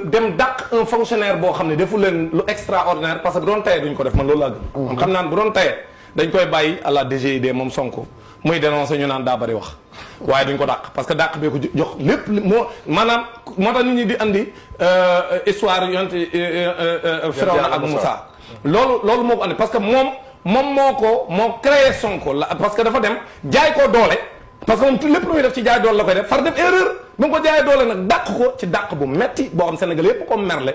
dem dàq un fonctionnaire boo xam ne defu leen lu extraordinaire parce que bu doon tayee duñ ko def man loolu laa gëm. man xam naan bu doon tayee dañ koy bàyyi à la DGID moom Sonko muy dénoncer ñu naan daa bari wax waaye duñ ko dàq parce que dàq bee ko jox lépp moo maanaam moo tax nit ñi di andi histoire yonte Firawna ak Moussa loolu moo ko andi parce que moom moo créé Sonko la parce que dafa dem jaay koo doole parce que moom lépp lu muy def ci jaay doole la koy def far def erreur ba nga ko jaayee doole nag dàq ko ci dàq bu metti boo xam Sénégal yépp ko merle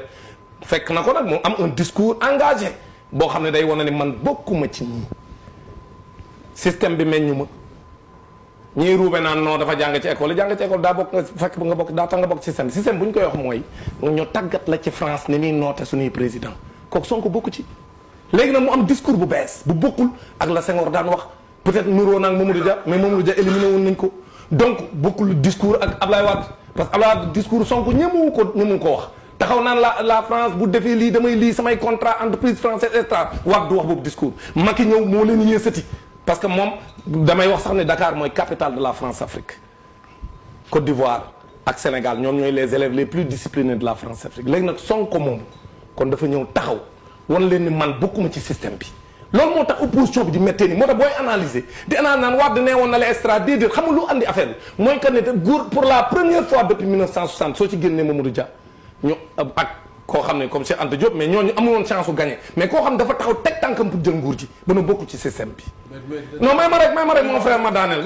fekk na ko nag moom am un discours engagé boo xam ne day wane ni man bokkuma ci ñii système bi meññu ma ñiy ruube naan non dafa jàng ci école daa bokk nga fekk nga bokk daa tax nga bokk ci système bu ñu koy wax mooy ñu tàggat la ci France ni muy noote suñuy président kooku Sonko bokku ci léegi nag mu am discours bu bees bu bokkul ak la Senghor daan wax peut-être nuroo naag Mamadou Dia mais Mamadou Dia éliminé woon nañ ko donc bokkul discours ak Ablaye Wade parce que Ablaye Wade discours Sonko ñemewu ko wax taxaw naan la France bu defee lii damay lii samay contrat entreprise française extra Wade du wax boobu discours Macky ñëw moo leen yéesati parce que moom damay wax sax ne Dakar mooy capitale de la France-Afrique Côte d'Ivoire ak Sénégal ñoom ñooy les élèves les plus disciplinés de la France-Afrique léegi nag Sonko moom kon dafa ñëw taxaw wan leen ni man bokkuma ci système bi loolu moo tax opposition bi di méttee ni moo tax booy analyser di analyser naan Wade nee woon na la extra déedéet xam nga lu andi affaire bi mooy que ne góor pour la première fois depuis 1960 soo ci génnee Mamadou Dia ñu ak koo xam ne comme Cheikh Anta Diop mais ñooñu amul woon chance su gagné mais koo xam dafa taxaw teg tànkam pour jël nguur ji ba na bokku ci système bi non may ma rek mon frère ma daaneel